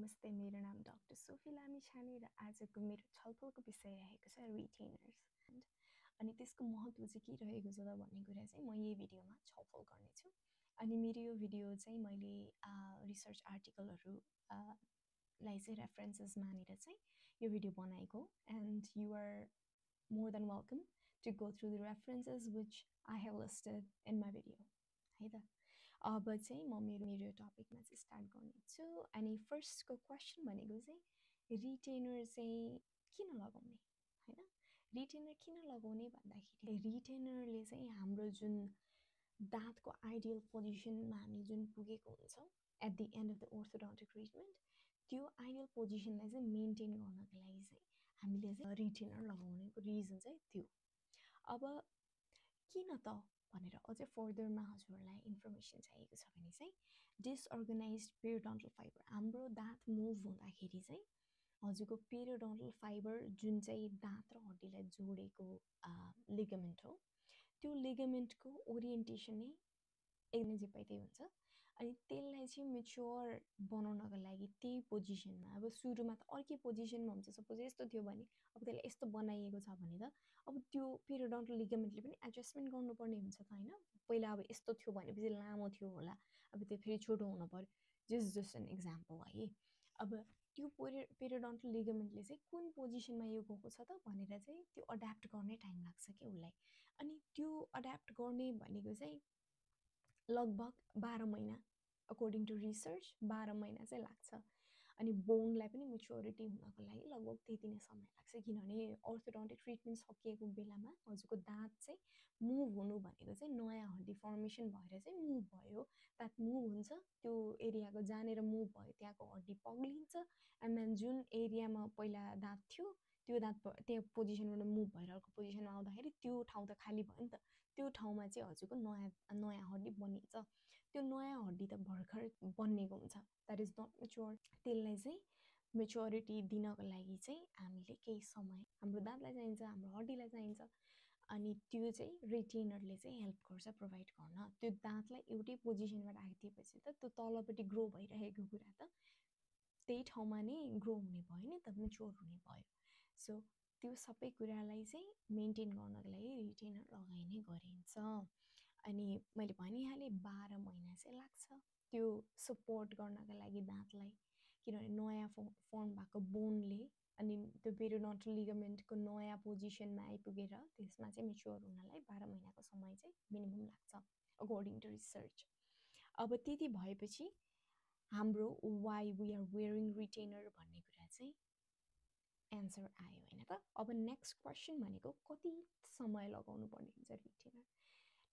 नमस्ते, मेरो नाम डाक्टर सोफी लामिछाने र आजको मेरो छलफलको विषय रहेको छ रिटेनर्स। अनि त्यसको महत्त्व चाहिँ के रहेको छ त भन्ने कुरा चाहिँ म यही भिडियोमा छलफल गर्नेछु। अनि मेरो यो भिडियो चाहिँ मैले रिसर्च आर्टिकलहरू लाई चाहिँ रेफरेन्सेस मानेर चाहिँ यो भिडियो बनाएको and you are more than welcome to go through the references which I have listed in my video है त। अब चाहिँ म मेरो टपिकमा चाहिँ स्टार्ट गर्नेछु। अनि फर्स्टको क्वेसन भनेको चाहिँ रिटेनर चाहिँ किन लगाउने हैन। रिटेनर किन लगाउने भन्दाखेरि रिटेनरले चाहिँ हाम्रो जुन दाँतको आइडियल पोजिसनमा हामी जुन पुगेको हुन्छौँ at the end of the orthodontic treatment, त्यो आइडियल पोजिसनलाई चाहिँ मेन्टेन गर्नको लागि चाहिँ हामीले चाहिँ रिटेनर लगाउनेको रिजन चाहिँ त्यो। अब किन त भनेर अझै फर्दरमा हजुरहरूलाई इन्फर्मेसन चाहिएको छ भने चाहिँ डिसअर्गनाइज्ड पेरियोडन्टल फाइबर, हाम्रो दाँत मुभ हुँदाखेरि चाहिँ हजुरको पेरियोडन्टल फाइबर जुन चाहिँ दाँत र हड्डीलाई जोडेको लिगामेन्ट हो, त्यो लिगामेन्टको ओरिएन्टेसन नै एकदमै झिपाइदै हुन्छ। अनि त्यसलाई चाहिँ मेच्योर बनाउनको लागि त्यही पोजिसनमा, अब सुरुमा त अर्कै पोजिसनमा हुन्छ, सपोज यस्तो थियो भने अब त्यसलाई यस्तो बनाइएको छ भने त अब त्यो पेरियोडन्टल लिगामेन्टले पनि एडजस्टमेन्ट गर्नुपर्ने हुन्छ त होइन। पहिला अब यस्तो थियो भनेपछि लामो थियो होला, अब त्यो फेरि छोटो हुनु पर्यो, जस्ट एन इक्जाम्पल है। अब त्यो पेरियोडन्टल लिगामेन्टले चाहिँ कुन पोजिसनमा यो गएको छ त भनेर चाहिँ त्यो अड्याप्ट गर्ने टाइम लाग्छ कि उसलाई। अनि त्यो अड्याप्ट गर्ने भनेको चाहिँ लगभग 12 महिना, अकर्डिङ टु रिसर्च 12 महिना चाहिँ लाग्छ। अनि बोनलाई पनि मेच्योरिटी हुनको लागि लगभग त्यति नै समय लाग्छ, किनभने अर्थोडोन्टिक ट्रिटमेन्ट सकिएको बेलामा हजुरको दाँत चाहिँ मुभ हुनु भनेको चाहिँ नयाँ हड्डी फर्मेसन भएर चाहिँ मुभ भयो, दाँत मुभ हुन्छ, त्यो एरियाको जहाँनिर मुभ भयो त्यहाँको हड्डी पग्लिन्छ, एन्ड देन जुन एरियामा पहिला दाँत थियो त्यो दाँत त्यो पोजिसनबाट मुभ भएर अर्को पोजिसनमा आउँदाखेरि त्यो ठाउँ त खाली भयो नि त, त्यो ठाउँमा चाहिँ हजुरको नयाँ हड्डी बनिन्छ। त्यो नयाँ हड्डी त भर्खर बनिएको हुन्छ, द्याट इज नट मेच्योर। त्यसलाई चाहिँ मेच्योरिटी दिनको लागि चाहिँ हामीले केही समय हाम्रो दाँतलाई चाहिन्छ, हाम्रो हड्डीलाई चाहिन्छ। अनि त्यो चाहिँ रिटेनरले चाहिँ हेल्प गर्छ प्रोभाइड गर्न। त्यो दाँतलाई एउटै पोजिसनमा राखिदिएपछि त त्यो तलपट्टि ग्रो भइरहेको कुरा त त्यही ठाउँमा नै ग्रो हुने भयो नि त, मेच्योर हुने भयो। सो त्यो सबै कुरालाई चाहिँ मेन्टेन गर्नको लागि रिटेनर लगाइने गरिन्छ। अनि मैले भनिहालेँ 12 महिना चाहिँ लाग्छ त्यो सपोर्ट गर्नको लागि दाँतलाई, किनभने नयाँ फर्म भएको बोनले अनि त्यो पेरियोडन्टल लिगामेन्टको नयाँ पोजिसनमा आइपुगेर त्यसमा चाहिँ मेच्योर हुनलाई 12 महिनाको समय चाहिँ मिनिमम लाग्छ अकर्डिङ टु रिसर्च। अब त्यति भएपछि हाम्रो why we are wearing retainer भन्ने कुरा चाहिँ एन्सर आयो होइन त। अब नेक्स्ट क्वेसन भनेको कति समय लगाउनु पर्ने हुन्छ retainer.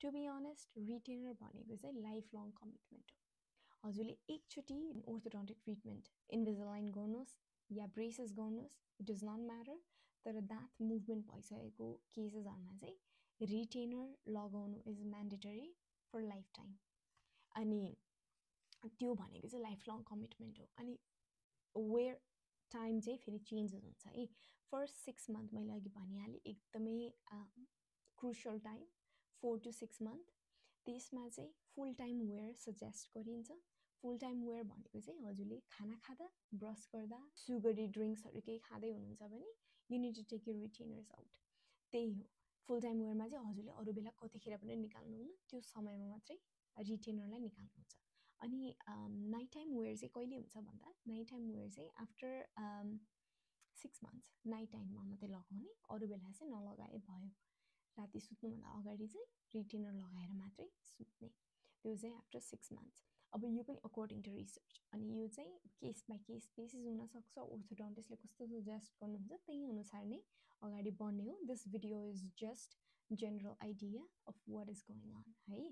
To be honest retainer भनेको चाहिँ लाइफ लङ कमिटमेन्ट हो। हजुरले एकचोटि ओर्थोडोन्टिक ट्रिटमेन्ट इन्भिजिलाइन गर्नुहोस् या ब्रेसेस गर्नुहोस्, इट डज नट म्याटर, तर दाँत मुभमेन्ट भइसकेको केसेसहरूमा चाहिँ रिटेनर लगाउनु is mandatory for lifetime. अनि त्यो भनेको चाहिँ लाइफ लङ कमिटमेन्ट हो। अनि वेयर टाइम चाहिँ फेरि चेन्जेस हुन्छ है। फर्स्ट 6 मन्थ मैले अघि भनिहालेँ एकदमै क्रुसियल टाइम, 4 to 6 मन्थ। त्यसमा चाहिँ फुल टाइम वेयर सजेस्ट गरिन्छ। फुल टाइम वेयर भनेको चाहिँ हजुरले खाना खाँदा, ब्रस गर्दा, सुगरी ड्रिङ्क्सहरू केही खाँदै हुनुहुन्छ भने you need to take your retainers out, त्यही हो। फुल टाइम वेयरमा चाहिँ हजुरले अरू बेला कतिखेर पनि निकाल्नुहुन्न, त्यो समयमा मात्रै रिटेनरलाई निकाल्नुहुन्छ। अनि नाइट टाइम वेयर चाहिँ कहिले हुन्छ भन्दा नाइट टाइम वेयर चाहिँ आफ्टर 6 मन्थ्स नाइट टाइममा मात्रै लगाउने, अरू बेला चाहिँ नलगाए भयो। राति सुत्नुभन्दा अगाडि चाहिँ रिटेनर लगाएर मात्रै सुत्ने, त्यो चाहिँ आफ्टर 6 मन्थ्स। अब यो पनि अकर्डिङ टु रिसर्च, अनि यो चाहिँ केस बाई केस बेसिस हुनसक्छ, ओर्थोडोन्टिस्टले कस्तो सजेस्ट गर्नुहुन्छ त्यही अनुसार नै अगाडि बढ्ने हो। This video is just general idea of what is going on है।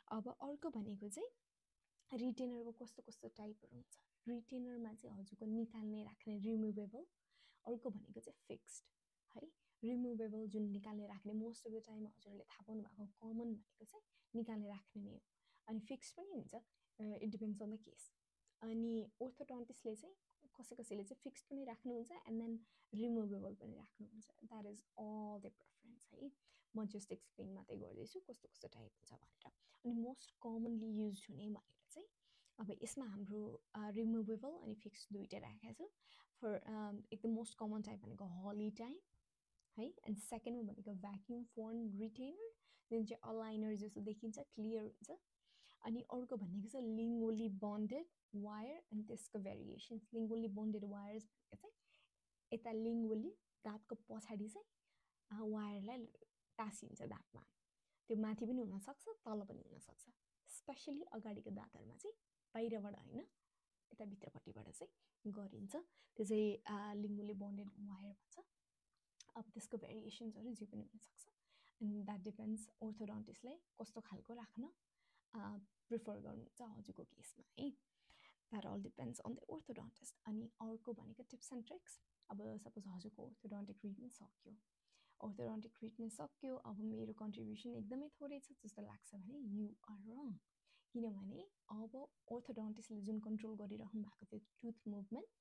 अब अर्को भनेको चाहिँ रिटेनरको कस्तो कस्तो टाइपहरू हुन्छ। रिटेनरमा चाहिँ हजुरको निकाल्ने राख्ने रिमुभेबल, अर्को भनेको चाहिँ फिक्स्ड है। रिमुभेबल जुन निकाल्ने राख्ने मोस्ट अफ द टाइम हजुरहरूले थाहा पाउनु भएको कमन भनेको चाहिँ निकाल्ने राख्ने नै हो। अनि फिक्स्ड पनि हुन्छ, it depends on the case. अनि ओर्थोडोन्टिस्टले चाहिँ कसैले चाहिँ फिक्स्ड पनि राख्नुहुन्छ एन्ड देन रिमुभेबल पनि राख्नुहुन्छ, that is all the preference है। म जस्ट एक्सप्लेन मात्रै गर्दैछु कस्तो कस्तो टाइप हुन्छ भनेर। अनि मोस्ट कमनली युज हुने भनेर चाहिँ अब यसमा हाम्रो रिमुभेबल अनि फिक्स दुईवटा राखेको छु फर एकदम मोस्ट कमन टाइप भनेको हली टाइप है एन्ड सेकेन्डमा भनेको भ्याक्युम फोन रिटेनर जुन चाहिँ अलाइनर जस्तो देखिन्छ क्लियर हुन्छ अनि अर्को भनेको चाहिँ लिङ्गोली बन्डेड वायर अनि त्यसको भेरिएसन्स लिङ्गोली बन्डेड वायर्स भनेको चाहिँ यता लिङ्गोली दाँतको पछाडि चाहिँ वायरलाई टाँसिन्छ दाँतमा त्यो माथि पनि हुनसक्छ तल पनि हुनसक्छ स्पेसली अगाडिको दाँतहरूमा चाहिँ बाहिरबाट होइन यता भित्रपट्टिबाट चाहिँ गरिन्छ त्यो चाहिँ लिङ्गोली बन्डेड वायर भन्छ अब त्यसको भेरिएसन्सहरू जे पनि हुनसक्छ एन्ड द्याट डिपेन्ड्स ओर्थोडन्टिस्टले कस्तो खालको राख्न प्रिफर गर्नुहुन्छ हजुरको केसमा है that all depends on the orthodontist अनि अर्को भनेको टिप्स एन्ड ट्रिक्स अब सपोज हजुरको ओर्थोडन्टिक ट्रिटमेन्ट सक्यो ओर्थोडन्टिक ट्रिटमेन्ट सक्यो अब मेरो कन्ट्रिब्युसन एकदमै थोरै छ जस्तो लाग्छ भने यु आर रङ किनभने अब ओर्थोडन्टिस्टले जुन कन्ट्रोल गरिराख्नु भएको थियो tooth movement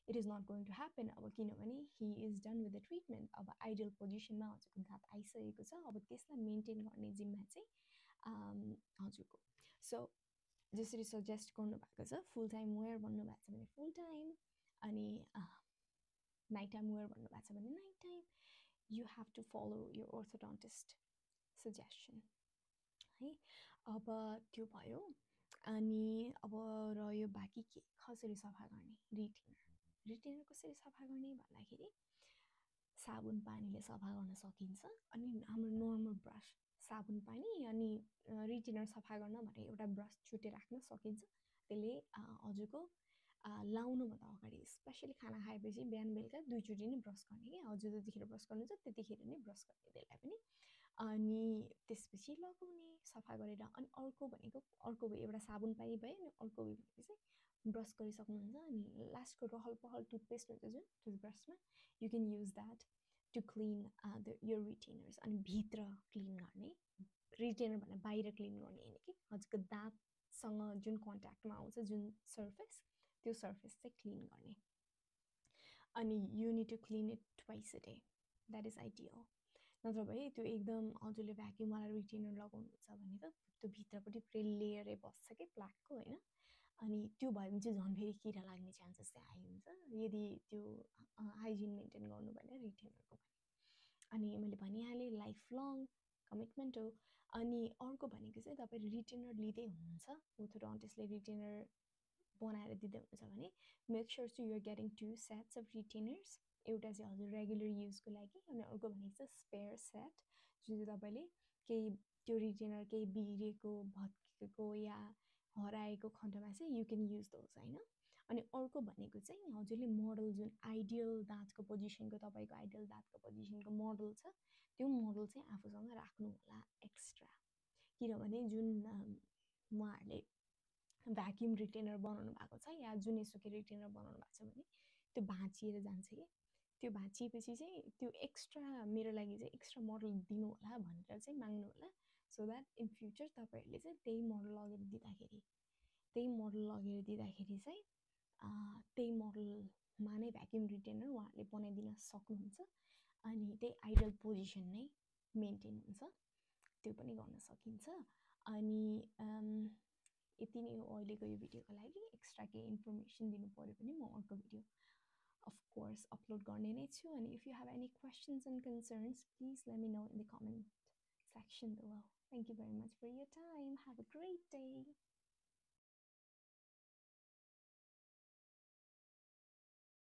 it is not going to happen अब किनभने he is done with the treatment अब आइडियल पोजिसनमा हजुरको दाँत आइसकेको छ अब त्यसलाई मेन्टेन गर्ने जिम्मा चाहिँ हजुरको सो जसरी सजेस्ट गर्नुभएको छ फुल टाइम वेयर भन्नुभएको छ भने फुल टाइम अनि नाइट टाइम वेयर भन्नुभएको छ भने night time you have to follow your orthodontist suggestion है अब त्यो भयो अनि अब रह्यो बाँकी के कसरी सफा गर्ने रिटेनर कसरी सफा गर्ने भन्दाखेरि साबुन पानीले सफा गर्न सकिन्छ अनि हाम्रो नर्मल ब्रस साबुन पानी अनि रिटेनर सफा गर्न भनेर एउटा ब्रस छुट्टै राख्न सकिन्छ त्यसले हजुरको लाउनुभन्दा अगाडि स्पेसली खाना खाएपछि बिहान बेलुका दुईचोटि नै ब्रस गर्ने कि हजुर जतिखेर ब्रस गर्नुहुन्छ त्यतिखेर नै ब्रस गर्ने त्यसलाई पनि अनि त्यसपछि लगाउने सफा गरेर अनि अर्को भनेको अर्को एउटा साबुन पानी भयो अनि अर्को भनेको चाहिँ ब्रस गरिसक्नुहुन्छ अनि लास्टको रहल पहल टुथपेस्ट हुन्छ जुन टुथब्रसमा you can use that to clean your retainers अनि भित्र क्लिन गर्ने रिटेनर भनेर बाहिर क्लिन गर्ने होइन कि हजुरको दाँतसँग जुन कन्ट्याक्टमा आउँछ जुन सर्फेस त्यो सर्फेस चाहिँ क्लिन गर्ने अनि you need to clean it twice a day that is ideal नत्र भए त्यो एकदम हजुरले भ्याक्युमवाला रिटेनर लगाउनुहुन्छ भने त त्यो भित्रपट्टि पुरै लेयरै बस्छ कि प्लाकको होइन अनि त्यो भयो भने चाहिँ झन् फेरि किरा लाग्ने चान्सेस चाहिँ हाई हुन्छ यदि त्यो हाइजिन मेन्टेन गर्नु भएन रिटेनरको भने अनि मैले भनिहालेँ लाइफ लङ कमिटमेन्ट हो अनि अर्को भनेको चाहिँ तपाईँ रिटेनर लिँदै हुनुहुन्छ ओर्थोडन्टिस्टले रिटेनर बनाएर दिँदै हुनुहुन्छ भने make sure to you're getting 2 sets of retainers एउटा चाहिँ हजुर रेगुलर युजको लागि अनि अर्को भनेको चाहिँ स्पेयर सेट जुन चाहिँ तपाईँले केही त्यो रिटेनर केही बिग्रेको भत्केको या हराएको खण्डमा चाहिँ यु क्यान युज दोज होइन अनि अर्को भनेको चाहिँ हजुरले मोडल जुन आइडियल दाँतको पोजिसनको तपाईँको आइडियल दाँतको पोजिसनको मोडल छ त्यो मोडल चाहिँ आफूसँग राख्नु होला एक्स्ट्रा किनभने जुन उहाँहरूले भ्याक्युम रिटेनर बनाउनु भएको छ या जुनैसुकै रिटेनर बनाउनु भएको छ भने त्यो भाँचिएर जान्छ कि त्यो भाँचिएपछि चाहिँ त्यो एक्स्ट्रा मेरो लागि चाहिँ एक्स्ट्रा मोडल दिनु होला भनेर चाहिँ माग्नु होला सो द्याट इन फ्युचर तपाईँहरूले चाहिँ त्यही मोडल लगेर दिँदाखेरि चाहिँ त्यही मोडलमा नै भ्याक्युम रिटेनर उहाँहरूले बनाइदिन सक्नुहुन्छ अनि त्यही आइडियल पोजिसन नै मेन्टेन हुन्छ त्यो पनि गर्न सकिन्छ अनि यति नै हो अहिलेको यो भिडियोको लागि एक्स्ट्रा केही इन्फर्मेसन दिनु पऱ्यो भने म अर्को भिडियो अफकोर्स अपलोड गर्ने नै छु अनि if you have any questions and concerns please let me know in the comment section below. Thank you very much for your time. Have a great day.